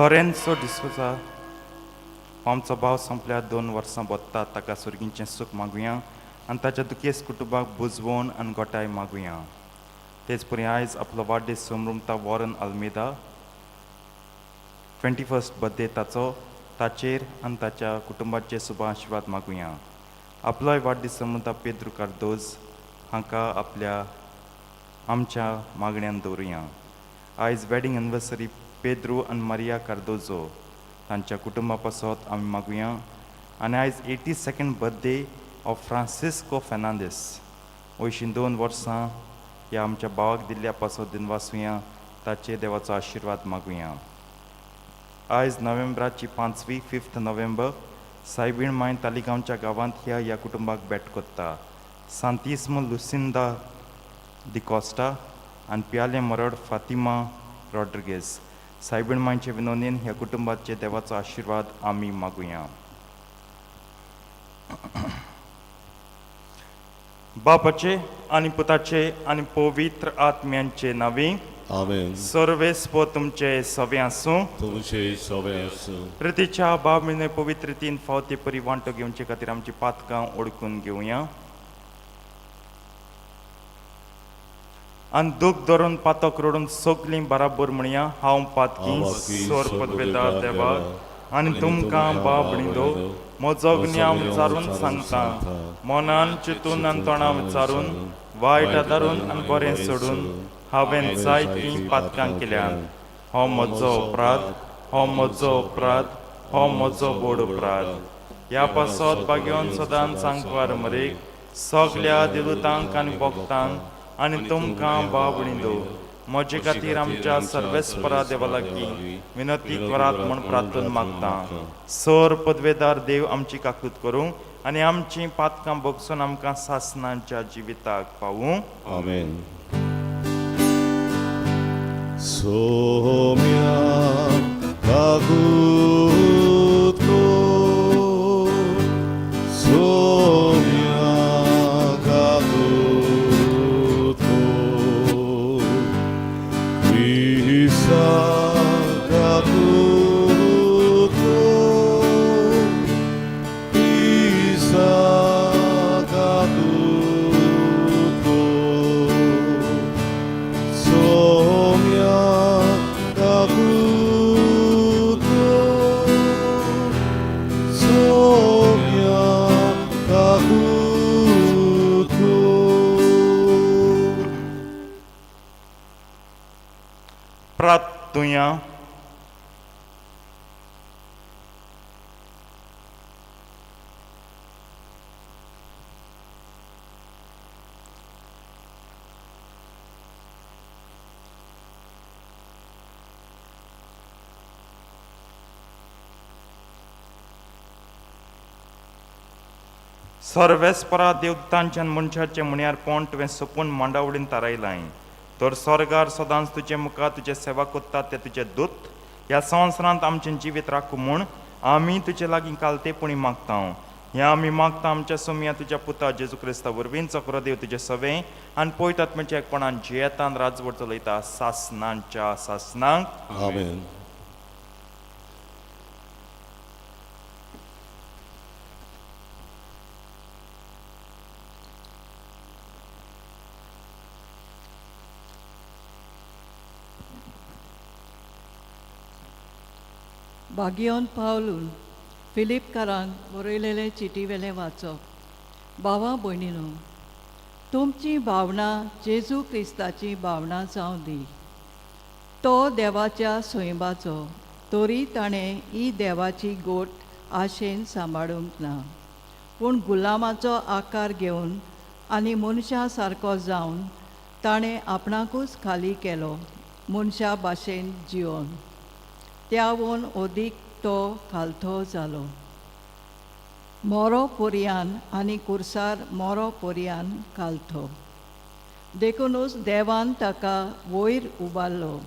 Lourenço D'Souza आमचो भाव संपल्यार 2 वर्सां बोत्ता, ताका सुर्गींचें सूख मागुया आनी ताच्या दुखेस्त कुटुंबाक बुजवण आनी गोटाय मागुया. तेच परी आयज आपलो वाडदीस समरुमता वॉरन आल्मेदा, 21st birthday ताचो, ताचेर आनी ताच्या कुटुंबाचे सुबा आशिर्वाद मागुया. आपलोय वाडदीस समरुमता पेद्रू कार्दोज हांकां आपल्या आमच्या मागण्यान दवरुया. आयज वेडींग एनिवर्सरी पेद्रू आनी मारिया कार्दोजो, तांच्या कुटुंबा पासत आमी मागुया. आनी आयज 82nd birthday of Francisco Fernandes, वयशीं 2 वर्सां ह्या आमच्या भावाक दिल्ल्या पासत दिनवासुया, ताचेर देवाचो आशिर्वाद मागुया. आयज नोव्हेंबराची 5वी, 5th November, सायबीण माय तालिगांवच्या गांवांत ह्या ह्या कुटुंबाक भेट कोत्ता: सांतिस्म लुसिंदा डिकॉस्टा आनी पियाले मरड फातिमा रॉड्रिगेज. सायबीण मांयचे विनोदीन ह्या कुटुंबाचे देवाचो आशिर्वाद आमी मागुया. बापाचे आनी पुताचे आनी पवित्र आत्म्यांचे नांवी. आमेन. सर्वेस्पर तुमचे सवे आसूं. तुमचे सवे आसूं. प्रितीच्या बाब पवित्र तीन फावटी परी वांटो घेवचे खातीर आमची पातकां ओळखून घेवया आनी दूख धरून पातक रडून सगलीं बराबर म्हणया: हांव पातकी सोर पदवेदार देवा आनी तुमकां बाब दो म्हजो गुन्यांव विचारून सांगता. मनान चिंतून आनी तोंडा विचारून, वायट आदारून आनी बरें सोडून हांवें जायतीं पातकां केल्यांत. हो म्हजो अपराध, हो म्हजो अपराध, हो म्हजो व्हड अपराध. ह्या पासत भाग्योन सदांच सांकवार मरेक, सगल्या देवतांक आनी भक्तांक आनी तुमकां बाबणीदो म्हजे खातीर आमच्या सर्वेस्परा देवा लागीं विनंती करात म्हूण प्रार्थना मागता. सर पदवेदार देव आमची काकूत करूं आनी आमची पातकां भोगसून आमकां सासनाच्या जिविताक पावूं. आमेन. सोम्या काकूत कोर, सोम्या काकूत कोर, क्रिस्ता काकूत कोर, क्रिस्ता काकूत कोर, सोम्या काकूत कोर, सोम्या काकूत कोर. प्रार्थुया. सर्वेस्परा देवतांच्यान मनशाचें म्हणयार तुवें सोपून मांडावळीन तारायलाय, तर स्वर्गार सदांच तुजे मुखार तुजे सेवा करतात ते तुजे दूत ह्या संवसारांत आमचें जिवीत राखू म्हूण आमी तुजे लागीं कालतेपणी मागता. हें आमी मागता आमच्या सोमया तुज्या पुता जेजू क्रिस्ता वरवीं, चक्र देव तुजे सवें आनी पवित्र आत्म्याच्या एकपणान जियेतान राजवट चलयता सासनांच्या सासनांक. आमेन. बागियोन पावलून फिलिपकारांक बरयलेले चिटीवेलें वाचप. भावा भयणीनो, तुमची भावनां जेजू क्रिस्ताची भावनां जावं दी. तो देवाच्या स्वयंबाचो तरी ताणें ही देवाची गोट आशेन सांबाळूंक ना, पूण गुलामाचो आकार घेवन आनी मनशा सारको जावन ताणें आपणाकूच खाली केलो, मनशा भाशेन जिवन त्यावून अदीक तो खालथो जालो, मोरो पोरयान आनी कुर्सार मोरो पोरयान खालथो. देखुनूच देवान ताका वयर उबारलो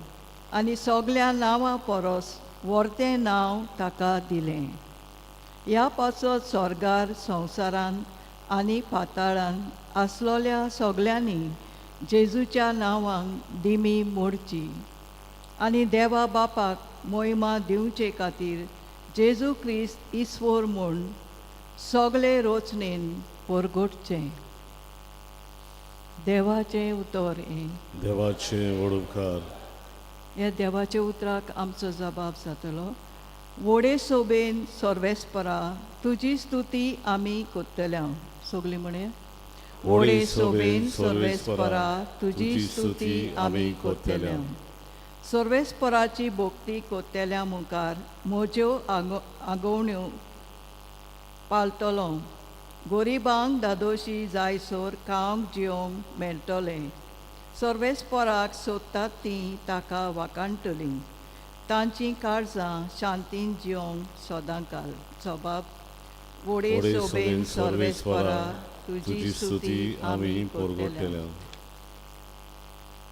आनी सगल्या नांवां परस व्हरतें नांव ताका दिलें. ह्या पासत स्वर्गार, संवसारान आनी पाताळान आसलोल्या सगल्यांनी जेजूच्या नांवांक दिमी मोडची आनी देवा बापाक मोहिमा दिवचे खातीर जेजू क्रिस्त ईश्वर म्हूण सगळे रोचणेन परगटचें. देवाचें उतर हें. देवाचे व्हड उपकार. ह्या देवाच्या उतराक आमचो जबाब जातलो. व्हडे सोबेन सर्वेस्परा तुजी स्तुती आमी कोत्तल्या. सगळीं म्हणया. व्हडे सोबेन सर्वेस्परा तुजी स्तुती आमी कोत्तल्या. सर्वेस्पराची भक्ती कोत्तेल्या मुखार म्हज्यो आंगवण्यो पालतलो. गरिबांक दादोशी जायसर खावंक जिवंक मेळटलें. सर्वेस्पराक सोदतात तीं ताका वाकाणटलीं. तांचीं काळजां शांतीन जिवंक सदांकाल. जबाब. व्हडे सोबेन सर्वेस्परा तुजी स्तुती आमी परगटल्या.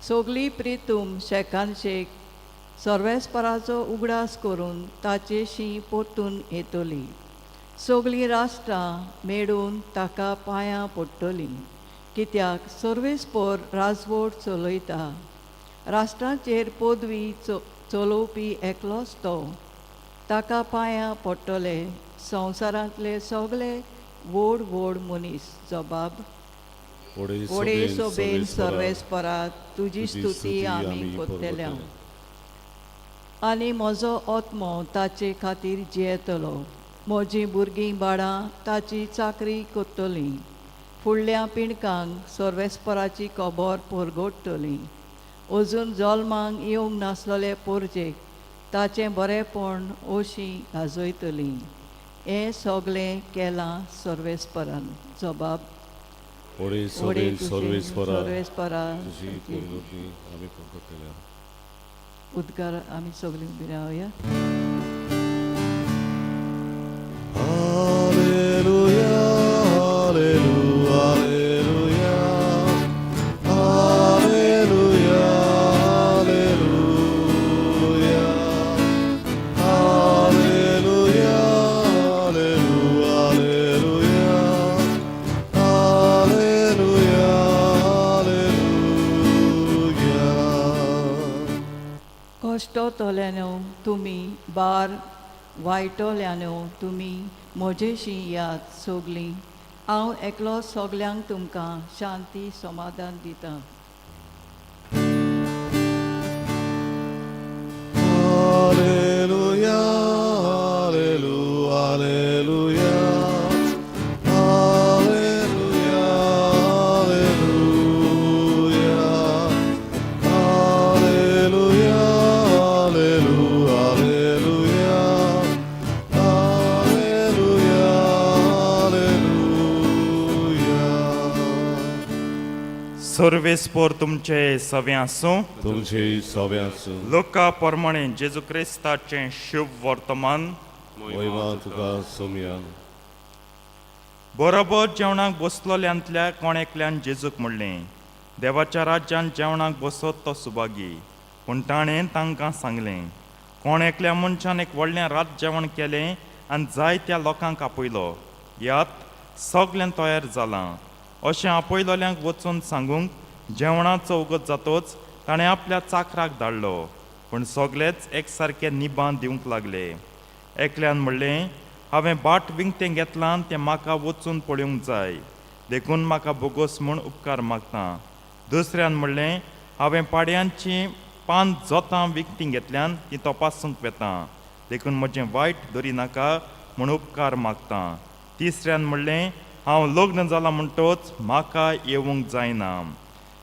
सगली प्रितूम शेकान शेक सर्वेस्पराचो उगडास करून ताचेशी परतून येतली. सगळीं राष्ट्रां मेळून ताका पांयां पडटलीं. कित्याक सर्वेस्पर राजवट चलयता. राष्ट्रांचेर पदवी चलोवपी एकलोच तो. ताका पांयां पडटले संवसारांतले सगळे व्हड व्हड मनीस. जबाब. व्हडे सोबेन सर्वेस्परा तुजी स्तुती आमी कोत्तल्या. आनी म्हजो आत्मो ताचे खातीर जियेतलो. म्हजीं भुरगीं बाळां ताची चाकरी कोत्तलीं. फुडल्या पिणकांक सर्वेस्पराची खबर परगटतली. अजून जल्माक येवंक नासलेले पोरजेक ताचें बरेंपण ओशी गाजयतली. हें सगळें केलां सर्वेस्परान. जबाब. व्हडे व्हडे सोबेन तुजें सर्वेस्परा सर्वेस्परा तुजी परगटी आमी परगटल्या. उद्गार आमी सगळीं उबी रावया. Alleluia, alleluia, alleluia, alleluia, alleluia, alleluia, alleluia, alleluia. कश्टतल्यानो तुमी, बार वायटल्यानो तुमी म्हजेशी याद सगलीं. हांव एकलो सगल्यांक तुमकां शांती समाधान दितां. Alleluia, alleluia, alleluia, alleluia, alleluia, alleluia, alleluia, alleluia, alleluia. सर्वेस्पोर तुमचे सवे आसूं. तुमचे सवे आसूं. लोका प्रमाणे जेजू क्रिस्ताचें शुभ वर्तमान. महिमा तुका सोमया. बरोबर जेवणाक बसलोल्यांतल्या कोण एकल्यान जेजूक म्हणलें, देवाच्या राज्यान जेवणाक बसत तो सुभागी. पूण ताणें तांकां सांगलें, कोण एकल्या मनशान एक व्हडलें रात जेवण केलें आनी जायत्या लोकांक आपयलो. यात सगळें तयार जालां अशें आपयलोल्यांक वचून सांगूंक जेवणाचो उगत जातोच ताणें आपल्या चाकराक धाडलो. पूण सगळेच एक सारके निबां दिवंक लागले. एकल्यान म्हणलें, हांवें बाट विकतें घेतलां तें म्हाका वचून पळोवंक जाय, देखून म्हाका बोगोस म्हूण उपकार मागता. दुसऱ्यान म्हणलें, हांवें पाड्यांचीं 5 जोतां विकतीं घेतल्यान तीं तपासूंक वेता, देखून म्हजें वायट धरी नाका म्हूण उपकार मागता. तिसऱ्यान म्हणलें, हांव लग्न जालां म्हणटोच म्हाका येवंक जायना.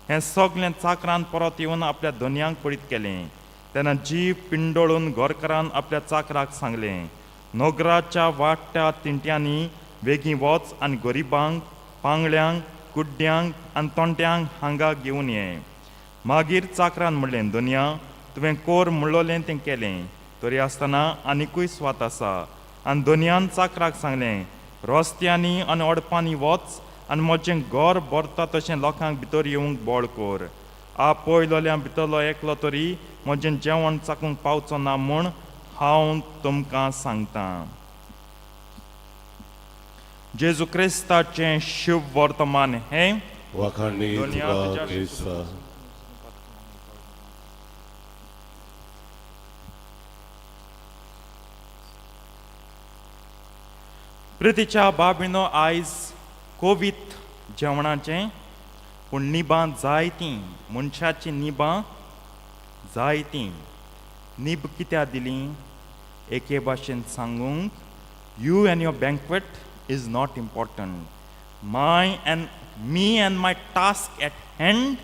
हें सगळें चाकरान परत येवन आपल्या धनयांक पळीत केलें. तेन्ना जीव पिंडोळून घरकारान आपल्या चाकराक सांगलें, नोगराच्या वाडट्या तिंट्यांनी वेगीं वच आनी गरिबांक, पांगळ्यांक, कुड्ड्यांक आनी तोंट्यांक हांगा घेवन ये. मागीर चाकरान म्हणलें, धनया, तुवें कोर म्हणलोलें तें केलें, तरी आसतना आनिकूय स्वात आसा. आनी धनयान चाकराक सांगलें, रस्त्यांनी आनी अडपांनी वच आनी म्हजें घर भरता तशें लोकांक भितर येवंक बळ कोर. आपयलोल्या भितरलो एकलो तरी म्हजें जेवण चाकूंक पावचो ना म्हूण हांव तुमकां सांगतां. जेजू क्रिस्ताचें शुभ वर्तमान हें. वाखाणणी दुनिया तुका तुज्या क्रिस्ता. प्रितीच्या बाबीनो, आयज कोवीत जेवणाचें, पूण निबां जायतीं, मनशाचीं निबां जायतीं. निब कित्याक दिली? एके भाशेन सांगूंक, you and your banquet is not important, my and me and my task at hand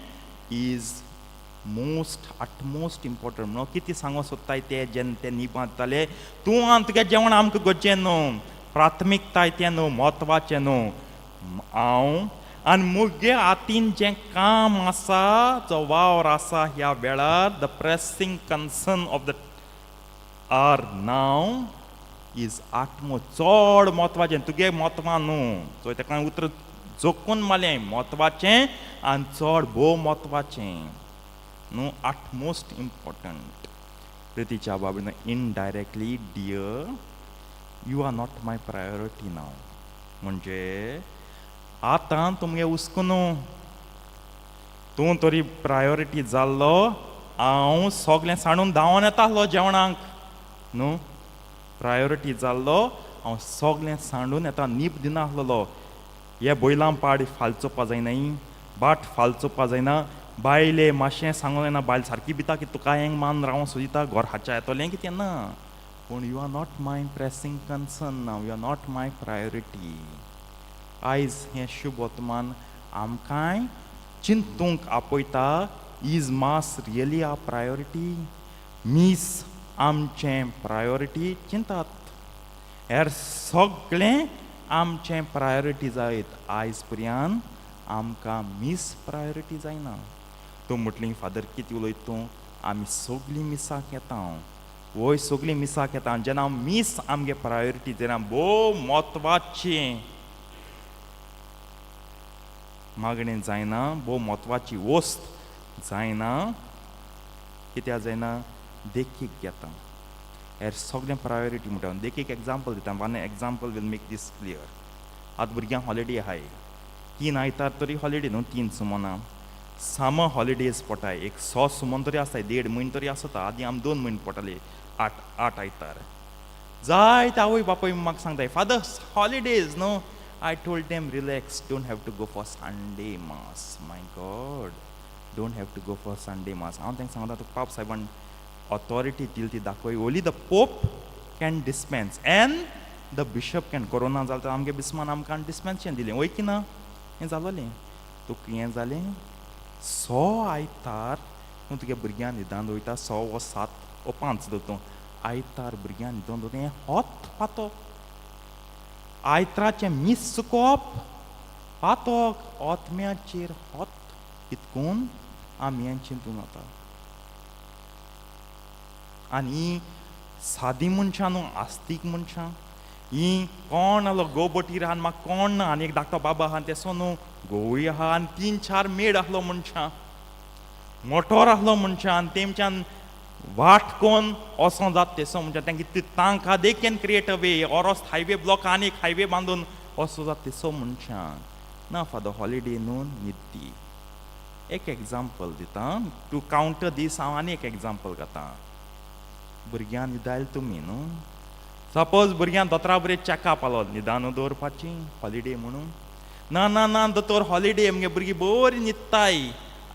is most utmost important. म्हणून कितें सांगूंक सोदताय ते जेन्ना ते निबां दिताले, तूं आनी तुगे जेवण आमकां गरजें न्हू, प्राथमिकताय तें न्हू, म्हत्वाचें न्हू, हांव आनी मुगे हातीन जें काम आसा, जो वावर आसा ह्या वेळार, the pressing concern of the hour now is आत्मो चड म्हत्वाचें, तुगे म्हत्वा न्हू. सो ताका उतर जोखून मारलें, म्हत्वाचें आनी चड भोव म्हत्वाचें न्हू, utmost important. प्रितीच्या बाबीन, indirectly, dear, you are not my priority now. म्हणजे आतां तुमगे हुस्को न्हू, तूं तरी प्रायोरिटी जाल्लो, हांव सगळें सांडून धांवन येतालो जेवणाक न्हू. प्रायोरिटी जाल्लो, हांव सगळें सांडून येता, नीब दिनासलेलो. हे बैलां पाड फाल चोवपा जायनाय, बाट फाल चोवपा जायना. बायले मातशें सांगूंक जायना, बायल सारकी भिता की तुका हेंग मान रावंक सोदिता, घर हाच्या येतलें कितें ना. पूण you are not my pressing concern now, you are not my priority. आयज हें शुभ वर्तमान आमकांय चिंतूंक आपयता, is mass really a priority? मीस आमचें प्रायोरिटी? चिंतात, हेर सगळें आमचें प्रायोरिटी जायत आयज पर्यंत आमकां मीस प्रायोरिटी जायना. तूं म्हटली, फादर, कितें उलयता तूं? आमी सगळीं मिसाक येता. वय, सगळीं मिसाक येता. जेन्ना मीस आमगे प्रायोरिटी जेन्ना, भोव म्हत्वाचें मागणें जायना, भोव म्हत्वाची वस्त जायना. कित्याक जायना? देखीक घेता, हेर सगळें प्रायोरिटी म्हणटा. देखीक एग्जाम्पल दिता, one example will make this clear. आतां भुरग्यांक हॉलिडे आहाय, 3 आयतार तरी हॉलिडे न्हू, 3 सुमनां साम हॉलिडेज पडटाय. एक 6 सुमन तरी आसताय, देड म्हयनो तरी आसता. आदीं आमी 2 म्हयने पडटाले, 8 8 आयतार. जायते आवय बापूय म्हाका सांगताय, फादर, हॉलिडेज न्हू. I told them, relax, don't have to go for Sunday mass. My God, don't have to go for Sunday mass. हांव तांकां सांगता, तुका पाप साहेबान ऑथॉरिटी दिली ती दाखय. Only the Pope can dispense and the bishop can. Corona जालें तर आमगे बिस्मान आमकां डिस्पेन्शन दिलें, वय की ना? हें जालोलें तुका, हें जालें. 6 आयतार तूं तुगे भुरग्यां न्हिदान वयता, 6 वो 7 वो 5 दवर तूं आयतार भुरग्यां न्हिदोन दवरता, हें होत पातोक. आयताराचें मीस चुकोवप पातोक, ओतम्याचेर होत. कितकून आमी हें चिंतून वता. आनी सादी मनशां न्हू, आस्तीक मनशां ही. कोण आहलो गोबटीर आहा आनी म्हाका कोण ना, आनी एक धाकटो बाबा आहा तेसो न्हू, गोवूय आहा आनी 3-4 मेड आहलो मनशां, मोटोर आहलो मनशां, आनी तेमच्यान वाट कोन वचों जाता तेसो मनशां. तांकां इतली तांक आहा, they can create a way, or else highway block आनी एक हायवे बांदून वचों जाता तेसो मनशां. ना फादर, हॉलिडे न्हू, न्हिद्दी. एक एग्जाम्पल दिता टू कावंटर दीस. हांव आनी एक एग्जाम्पल घाता. भुरग्यां न्हिदायल तुमी न्हू, सपोज भुरग्यां दोतोरा बरें चॅकअप आलो, न्हिदान दवरपाची हॉलिडे म्हणून? ना ना ना दोतोर, हॉलिडे, मगे भुरगीं बरीं न्हिदताय.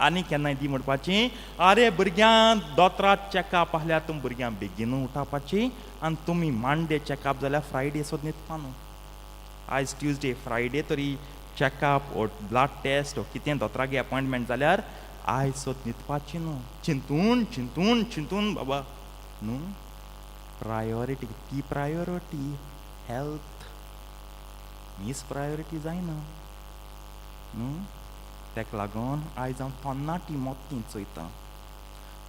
आनी केन्नाय दी म्हणपाची, आरे भुरग्यां दोतोराक चॅकअप आहल्यार तुमी भुरग्यांक बेगीन उठावपाची आनी तुमी मांडे चॅकअप जाल्यार फ्रायडे सोद न्हिदपा न्हू. आयज ट्युजडे, फ्रायडे तरी चॅकअप ओ ब्लड टेस्ट ओ कितें दोतोरागे अपॉयंटमेंट जाल्यार आयज सोद न्हिदपाची न्हू. चिंतून चिंतून चिंतून बाबा न्हू. प्रायोरिटी ती प्रायोरिटी हेल्थ, मीस प्रायोरिटी जायना न्हू. ताका लागून आयज हांव तरणाटी मोती चोयतां,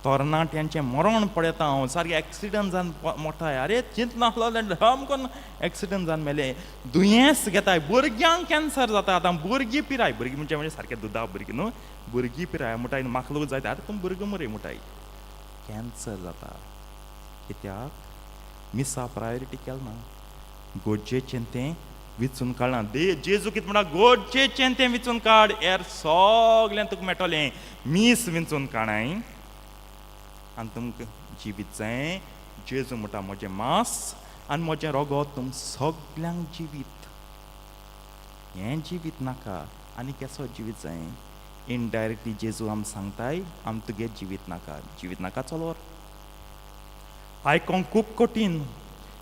तरणाट्यांचें मरण पळयता हांव. सारकें एक्सिडंट जावन मोठाय. आरे, चिंतनासलो हम कोन्न एक्सिडंट जावन मेले. दुयेंस घेताय, भुरग्यांक कॅन्सर जाता. आतां भुरगीं पिराय, भुरगीं म्हणजे म्हणजे सारकें दुदा भुरगीं न्हू, भुरगीं पिराय म्हणटाय, म्हाका लोक जायते आतां तुमी भुरगीं मरे म्हणटाय. कॅन्सर जाता कित्याक? मिसा प्रायोरिटी केलें ना, गरजेचें तें विचून काडना. दे जेजू कितें म्हणटा? गरजेचें तें विचून काड, हेर सगळें तुका मेळटलें. मीस विंचून काडाय आनी तुमकां जिवीत जाय. जेजू म्हणटा, म्हजें मास आनी म्हजें रोगोत तुम सगल्यांक जिवीत. हें जिवीत नाका आनी केसो जिवीत जाय. इनडायरेक्टली जेजू आम सांगताय आम तुगे जिवीत नाका, जिवीत नाका चलोर. आयकोंक खूब कठीण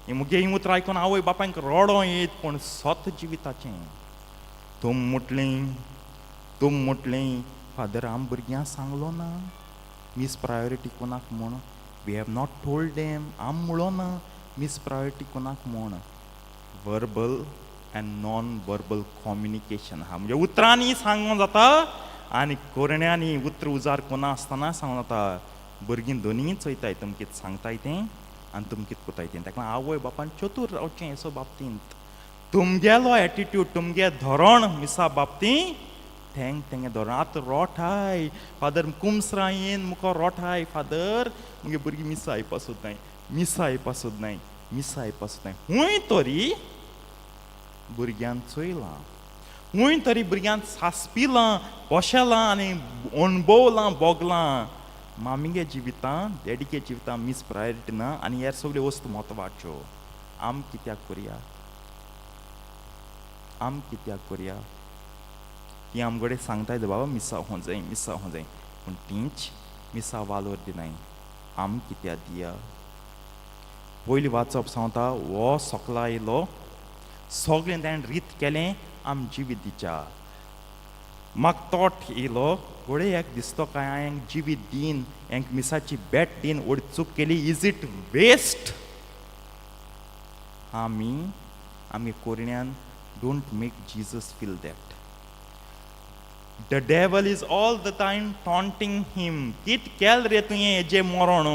मुगे हीं उतरां आयकोन आवय बापायक रडो येत, पूण सत जिविताचें. तुम म्हटलें, तुम म्हटलें फादर आम भुरग्यांक सांगलो ना मीस प्रायोरिटी कोणाक म्हूण. We have not told them. आम म्हणलो ना मीस प्रायोरिटी कोणाक म्हूण. Verbal and non verbal communication आहा, म्हणजे उतरांनी सांगूंक जाता आनी कोरण्यांनी उतर उजार कोना आसतना सांगूंक जाता. भुरगीं दोनीय चोयताय तुम कितें सांगताय तें आनी तुम कितें कोताय तें. ताका लागून आवय बापान चतूर रावचें हेसो बाबतींत. तुमगेलो एटिट्यूड, तुमगे धोरण मिसा बाबतींत थेंग तेंगे धोरण. आतां रोठाय फादर कुमसरां येन मुखार रोठाय फादर मुगे भुरगीं मिसा आयपा सोदनाय, मिसा आयपा सोदनाय, मिसा आयपा सोदनाय. खूंय तरी भुरग्यान चोयलां, खूंय तरी भुरग्यान सासपिलां, पोशेलां आनी अणभवलां, भोगलां. मामीगे जिवितां डॅडीगे जिवितां मीस प्रायोरिटी ना आनी हेर सगल्यो वस्तू म्हत्वाच्यो. आम कित्याक करया, आम कित्याक करया? ती आमगडे सांगताय बाबा मिसा हो जाय, मिसा हो जाय, पूण तींच मिसा वालोर दिनाय. आम कित्याक दिया? पयलीं वाचप सांगता हो सोकला येयलो, सगळें ताणें रीत केलें आम जिवीत दिच्या. म्हाका तोट येयलो घोडे एक दिसतो काय हांवें जिवीत दीन, हेंक मिसाची भेट दीन, व्हड चूक केली. Is it waste? आमी आमगे कोरण्यान don't make Jesus feel that. The devil is all the time taunting him. कित केल रे तुवें हेजें मरण,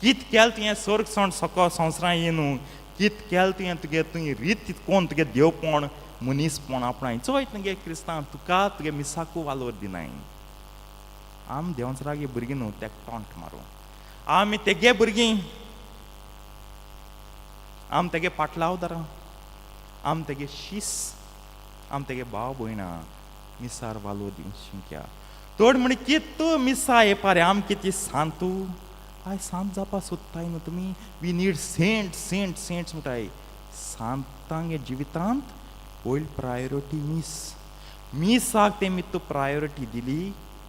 कित केल तुवें सर्ग सोंड सको संवसारां येयनू, कित केल तुवें तुगे तुवें रीत कोण तुगे देवपण मनीसपण आपणाय. चोय तुगे क्रिस्तांव तुका तुगे मिसाकू वालोर दिनाय. आम देंवचारागे भुरगीं न्हू तेका टॉन्ट मारूं. आमी तेगे भुरगीं, आम तेगे पाटलावदारां, आम तेगे शीस, आम तेगे भाव भयणां मिसार वालोर दिवंक शिंक्या. तोड म्हणी कित तूं मिसा येपा रे, आम कितें सांतू आयज सांत जावपा सोदताय न्हू तुमी. We need saint saint saints म्हणटाय. सांतांगे जिवितांत पयली प्रायोरिटी मीस. मिसाक तेमी तूं प्रायोरिटी दिली,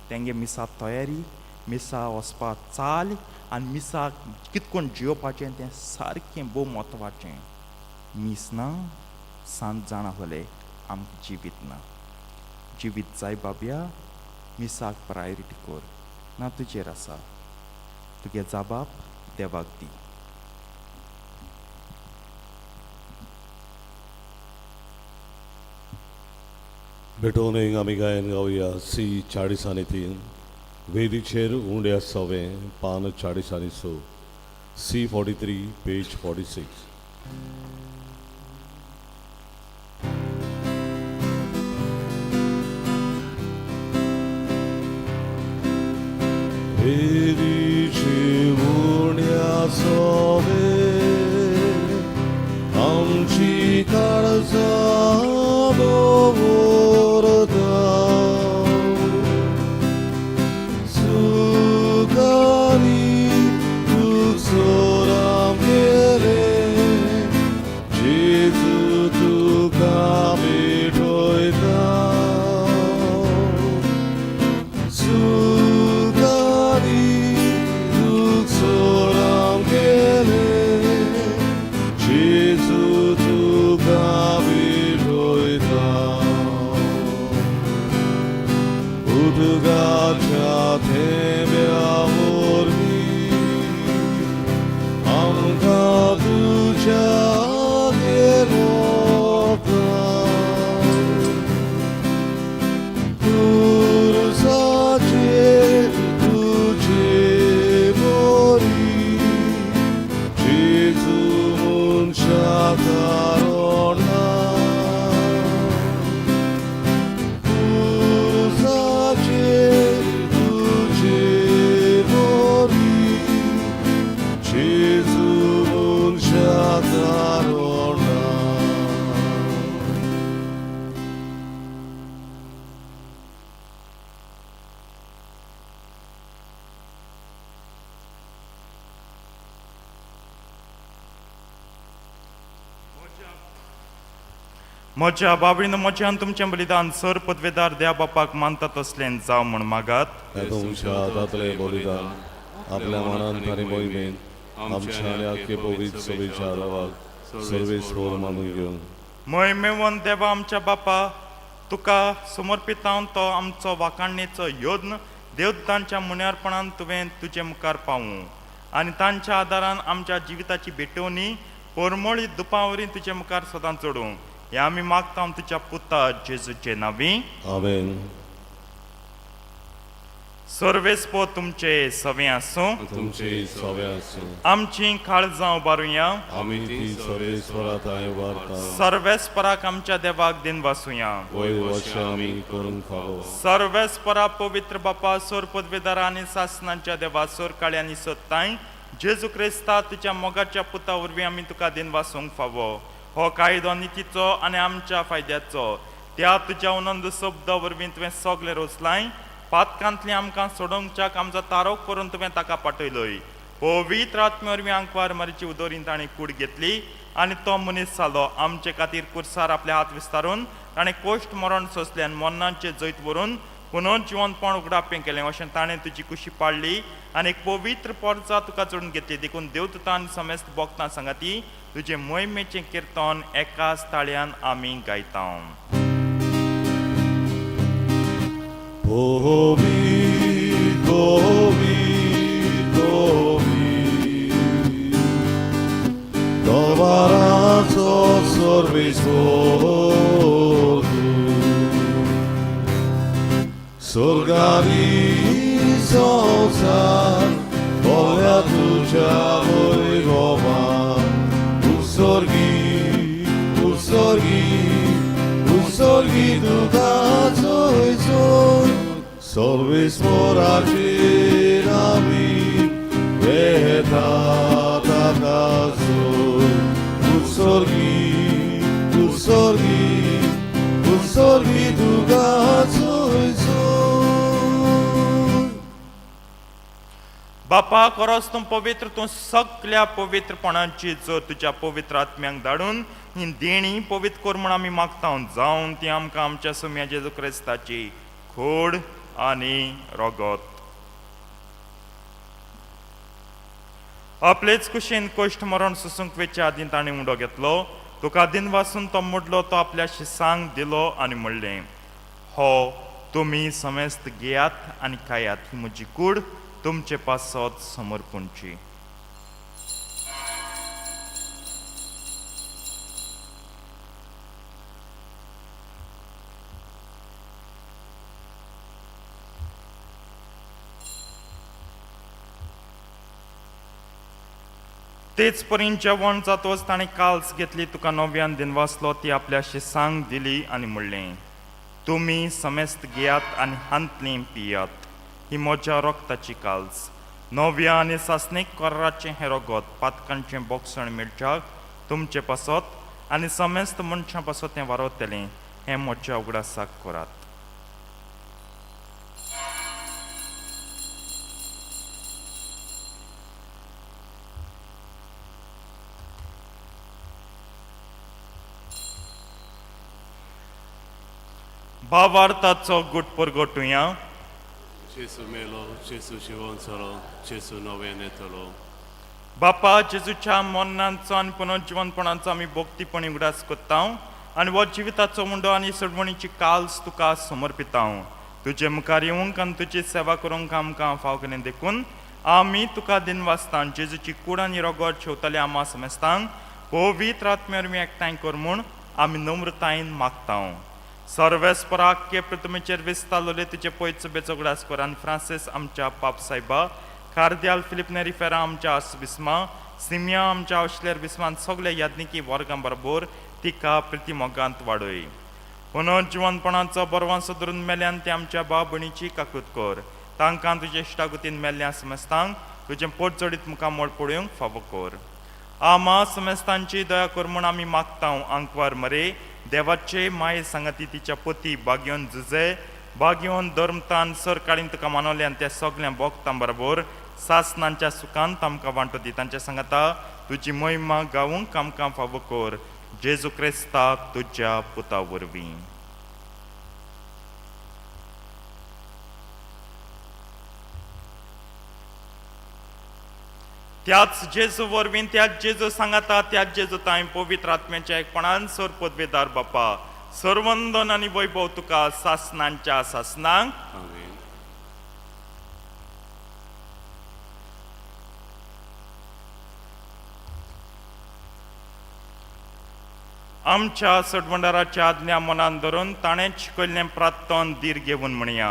तेंगे मिसा तयारी, मिसा वचपा चाल आनी मिसाक कित कोण जियोवपाचें तें सारकें भोव म्हत्वाचें. मीस ना सांत जाणा जाले आमकां जिवीत ना. जिवीत जाय बाबया, मिसाक प्रायोरिटी कर. ना तुजेर आसा, तुगे जाबाप देवाक दी. भेटोवन एक आमी गायन गावया सी 43 वेदीचेर उंड्या सवें पान 46, सी 43 पेज 46. वेदीचेर उंड्या सवें आमची काळजां दवरता, सुखानी तुजो आमगेले जेजू तुका भेटयता, सुखानी तुजो आमगेले जेजू तुका भेटयता. उदकाच्या थेंब्या वरवीं आमकां तुज्या गेलोता, तुरसाचेर तुजे बरी जेजू मनशा कारणा, तुरसाचेर तुजे बरी जेजू मनशा. म्हज्या बाबडीन म्हज्यान तुमचें बलिदान सर पदवेदार देवा बापाक मानता तसलें जावं म्हूण मागात. हें तुमच्या हातांतलें बलिदान आपल्या मनान आनी मोहिमेन आमच्या आनी आख्खे पवित्र सभेच्या देवाक सर्वेस्पर मानून घेवन. मोहिमेवन देवा आमच्या बापा, तुका समर्पितावन तो आमचो वाखाणणेचो यत्न देवतांच्या मुन्यारपणान तुवें तुजे मुखार पावूं आनी तांच्या आदारान आमच्या जिविताची भेटवणी परमळी दुपावरी तुजे मुखार सदां चडूं, हें आमी मागता तुज्या पुता जेजूचे नांवी. आमेन. सर्वेस्पो तुमचे सवे आसूं. तुमचे सवे आसूं. आमची काळजां उबारुया. आमी ती सर्वेस्परा तांय उबारता. सर्वेस्पराक आमच्या देवाक दिन वासुया. वयर वशें आमी करूंक फावो. सर्वेस्परा पवित्र बापा, सोर पदवेदारा आनी सासनांच्या देवा, सोर काळी आनी सत्ताय जेजू क्रिस्ता तुज्या मोगाच्या पुता वरवीं आमी तुका दिन वासूंक फावो. हो कायदो नितीचो आनी आमच्या फायद्याचो. त्या तुज्या उनंद शब्दा वरवीं तुवें सगलें रोसलाय. पातकांतलें आमकां सोडोवच्याक आमचो तारोक करून तुवें ताका पाठयलोय. पवित्र आत्म्या वरवीं आंकवार मारीची उदोरीन ताणें कूड घेतली आनी तो मनीस जालो. आमचे खातीर कुर्सार आपले हात विस्तारून ताणें कोश्ट मरण सोंसलें आनी मरणाचें जैत व्हरून पुनर्जिवनपण उगडापें केलें. अशें ताणें तुजी कुशी पाडली आनी एक पवित्र पोरचा तुका जोडून घेतली. देखून देवदूतान समेस्त बोगतां सांगाती तुजें मोहिमेचें किर्तन एकाच ताळ्यान आमी गायता. Ovi, ovi, ovi, Dovarazo sorbisordu, Sorgari sonsar, Olha tuja voivova, Usorgi, usorgi, usorgi duga zoizor, Solvis moraci nami, Veta takazor, Usorgi, usorgi, usorgi duga zoizor. बापा, खरोच तूं पवित्र, तूं सगल्या पवित्रपणाची जो तुज्या पवित्र आत्म्यांक धाडून ही देणी पवित्र कर म्हूण आमी मागता, जावन ती आमकां आमच्या सुम्या जेजू क्रिस्ताची खोड आनी रगत. आपलेच कुशीन कश्ट मरण सोसूंक वेच्या आदीं ताणें उडो घेतलो. तुका दिन वासून तो मोडलो, तो आपल्या शिसांक दिलो आनी म्हणलें, हो तुमी समेस्त घेयात आनी खायात. ही म्हजी कूड तुमचे पासत समर्पणची. तेच परीन जेवण जातोच ताणें काल्स घेतली, तुका नव्यान दिनवासलो, ती आपल्या शिसांक दिली आनी म्हणलें, तुमी समेस्त घेयात आनी हांतली पियात. ही म्हज्या रक्ताची काल्स, नव्या आनी सासणीक कराराचें हें रगत पातकांचें बोगसण मेळच्याक तुमचे पासत आनी समेस्त मनशां पासत तें वारवतलें. हें म्हज्या उगडासाक करात. भावार्थाचो गुट परगटुया. जेजू मेलो, जेजू जिवन जालो, जेजू नव्यान येतलो. बापा, जेजूच्या मरणाचो आनी पुनर्जिवनपणाचो आमी भक्तीपणी उगडास करता आनी हो जिविताचो मुंडो आनी सोडवणीची काल्स तुका समर्पिता. तुजे मुखार येवंक आनी तुजी सेवा करूंक आमकां फाव केलें देखून आमी तुका दिनवासता. जेजूची कूड आनी रगत शेवतले आमा समेस्तांक पवित्र आत्म्या वरवीं एकठांय कर म्हूण आमी नम्रतायेन मागता. सर्वेस्पराक प्रतिमेचेर विस्तारलोले तुजे पयच बेचो उगडास कर आनी फ्रांसीस आमच्या पाप सायबा, कार्दियाल फिलीप नेरी फेरा आमच्या बिस्मा, सिमिया आमच्या औशलेर बिस्मान सगल्या याज्ञिकी वर्गां बरोबर तिका प्रिती मोगांत वाडय. पुनर्जिवनपणाचो बरवांसो धरून मेल्यान ते आमच्या भाव भयणीची काकूत कर. तांकां तुजे इश्टागतीन मेल्ल्या समेस्तांक तुजें पोट जोडीत मुखामळ पळोवंक फावो कर. आमा समेस्तांची दया कर म्हूण आमी मागता. आंकवार मरे देवाचे माये सांगाती तिच्या पती बागयोन जुजे बागयोन धर्मतान सरकाळीन तुका मानवल्यान त्या सगळ्या बोगतां बरोबर सासनांच्या सुखान तामकां वांटो दी. तांच्या सांगाता तुजी महिमा गावूंक आमकां फावो कर. जेजू क्रिस्ता तुज्या पुता वरवीं. त्याच जेजू वरवीं, त्याच जेजू सांगाता, त्याच जेजू तांय पवित्र आत्म्याच्या एकपणान सर पदवेदार बापा, सर्वंदन आनी वैभव तुका सासनांच्या सासनांक. आमेन. आमच्या सटवंडाराच्या आज्ञा मनान धरून ताणें शिकयल्लें प्रार्थन धीर घेवन म्हणया.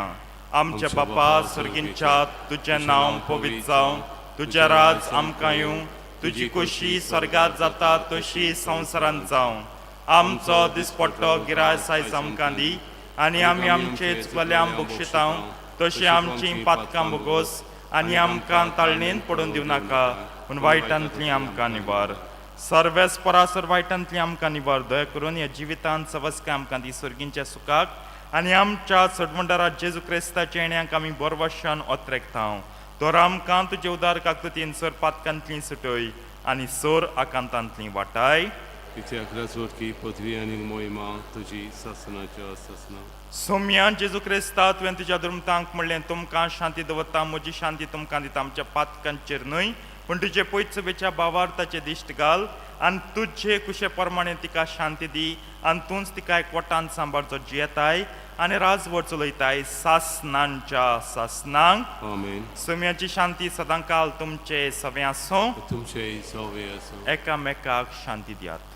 आमच्या बापा सर्गींच्या, तुजें नांव पवित्र जावं, तुजें राज आमकां येवं, तुजी खोशी स्वर्गात जाता तशी संवसारांत जावं. आमचो दिसपट्टो गिराय सायज आमकां दी आनी आमी आमचे चुकल्यां बक्षितांव तशी आमची पातकां बोगोस आनी आमकां ताळणेन पडून दिवं नाका, पूण वायटांतली आमकां निवार. सर्वेस परासर वायटांतली आमकां निवार. दया करून ह्या जिवितांत सवस्काय आमकां दी सर्गींच्या सुखाक आनी आमच्या सडमंडारा जेजू क्रिस्ताच्या येण्याक आमी बोरवाशान ओत्रेकतांव. तर आमकां तुजे उदार काकततीन सर पातकांतली सुटय आनी सोर आकांतांतली वाटाय. कित्याक राजवटकी पदवी आनी मोहिमा तुजी सासनाच्या सासना. सोम्या जेजू क्रिस्ता, तुवें तुज्या दुर्मतांक म्हणलें, तुमकां शांती दवरता, म्हजी शांती तुमकां दिता. आमच्या पातकांचेर न्हय पूण तुजे पयचवेच्या भावार्थाचे दिश्ट घाल आनी तुजे कुशे प्रमाणे तिका शांती दी आनी तूंच तिका एकवटान सांबाळचो जियेताय आनी राजवट चलयताय सासनांच्या सासनांक. आमेन. सोम्याची शांती सदांकाल तुमचे सवें आसूं. तुमचे सवे आसूं. एकामेकाक शांती दियात.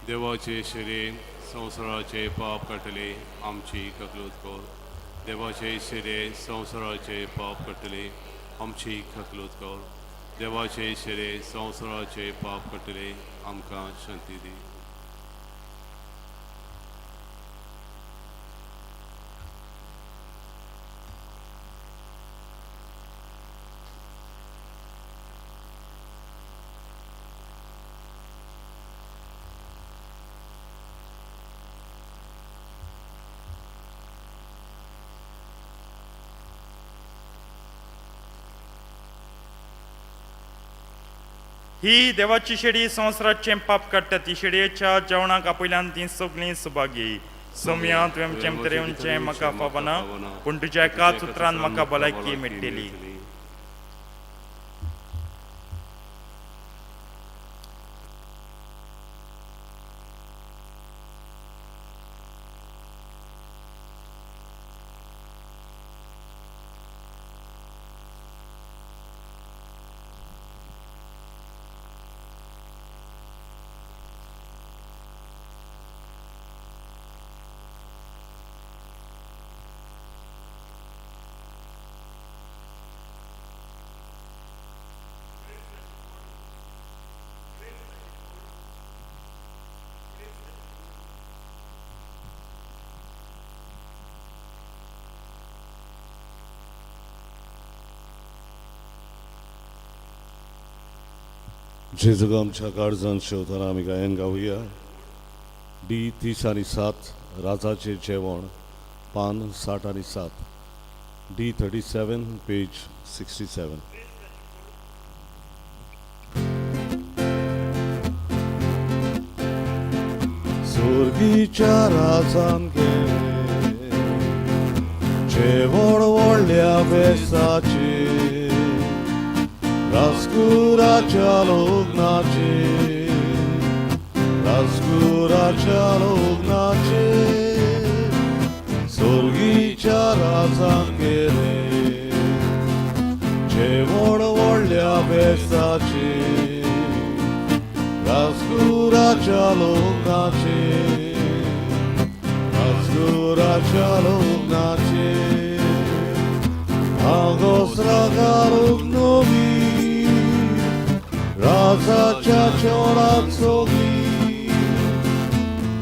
देवाचे शरीर संवसाराचे पाप काडटले आमची ककलूत कर. देवाचे शरीर संवसाराचे पाप काडटले आमची ककलूत कर. देवाचे शरीर संवसाराचे पाप काडटले आमकां शांती दी. ही देवाची शेडी संवसाराचें पाप काडटा. ती शेडयेच्या जेवणाक आपयल्यान ती सगळीं सुभागी. सोम्या, तुवें आमचें भितर येवचें म्हाका फावना, पूण तुज्या एकाच उतरान म्हाका भलायकी मेळटली. जेजूक आमच्या काळजान शेवतना आमी गायन गावया. डी 30 आनी 7 राजाचें जेवण, पान 60 आनी 7, डी 37 पेज 67. सुर्गीच्या राजान केलें जेवण व्हडल्या बेसाचें, राजकुराच्या लग्नाचे, राजकुराच्या लग्नाचे, सोर्गीच्या राजान केलें जेवण व्हडल्या बेसाचे, राजकुराच्या लग्नाचे, राजकुराच्या लग्नाचे. आगोसरा घालूंक नवी राजाच्या चोरात सोगी,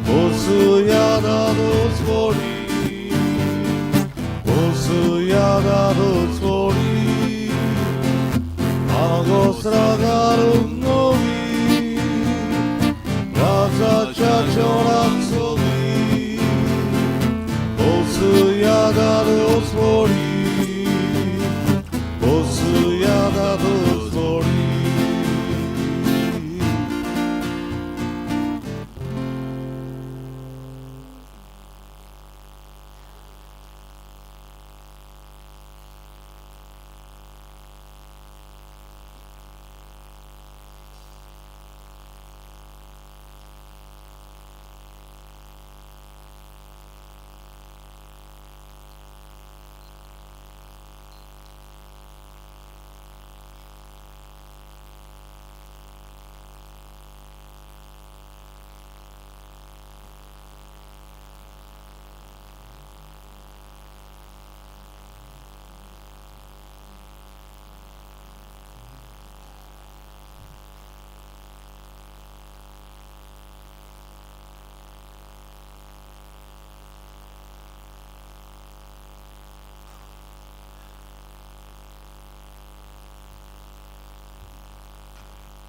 बसुया दादोच फोडी, बसुया दादोच फोडी. आगोसरा घालूंक नवी राजाच्या चोरात सोगी, बसुया दादोच फोडी, बसुया दादोच फोडी.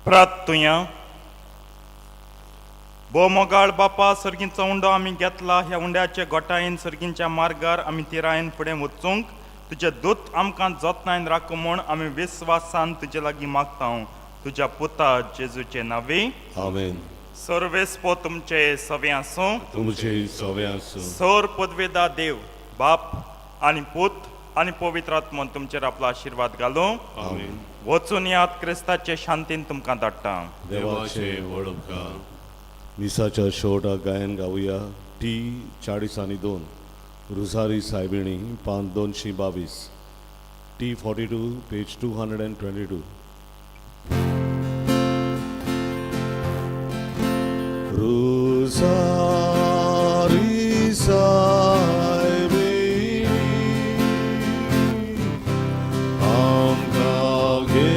प्रार्थुया. भोव मोगाळ बापा, सर्गींचो उंडो आमी घेतला. ह्या उंड्याचे गोटायेन सर्गींच्या मार्गार आमी तिरायेन फुडें वचूंक तुजे दूत आमकां जतनायन राखू म्हूण आमी विस्वासान तुजे लागीं मागता, तुज्या पुता जेजूचे नांवे. आमेन. सर्वेस्पो तुमचे सवे आसूं. तुमचे सवे आसूं. सर पदवेदा देव बाप आनी पूत आनी पवित्र आत्मन तुमचेर आपलो आशिर्वाद घालूं. आमेन. वचून यात, क्रिस्ताचे शांतीन तुमकां धाडटा. देवाचे देवाचे व्हड उपकार. मिसाच्या शेवटाक गायन गावया टी 42 रुजारी सायबिणी, पान 222, T 42, page 222. Rosary सायबिणी, आमकां घे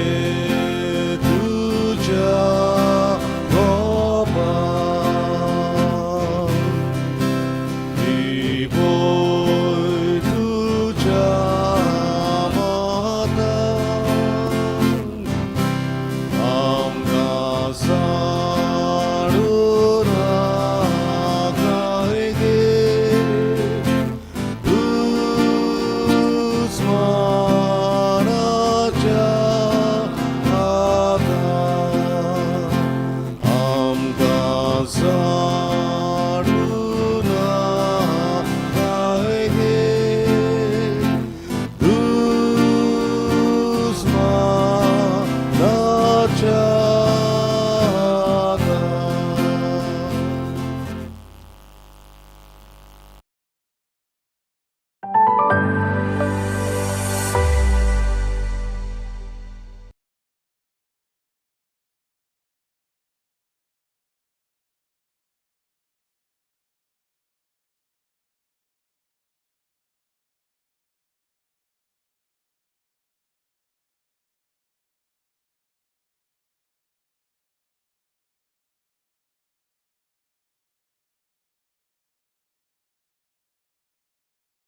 तुज्या गोपां, दिवोय तुज्या मातान, आमकां साडून राखाय गे दुस्मानाच्या हातान, आमकां.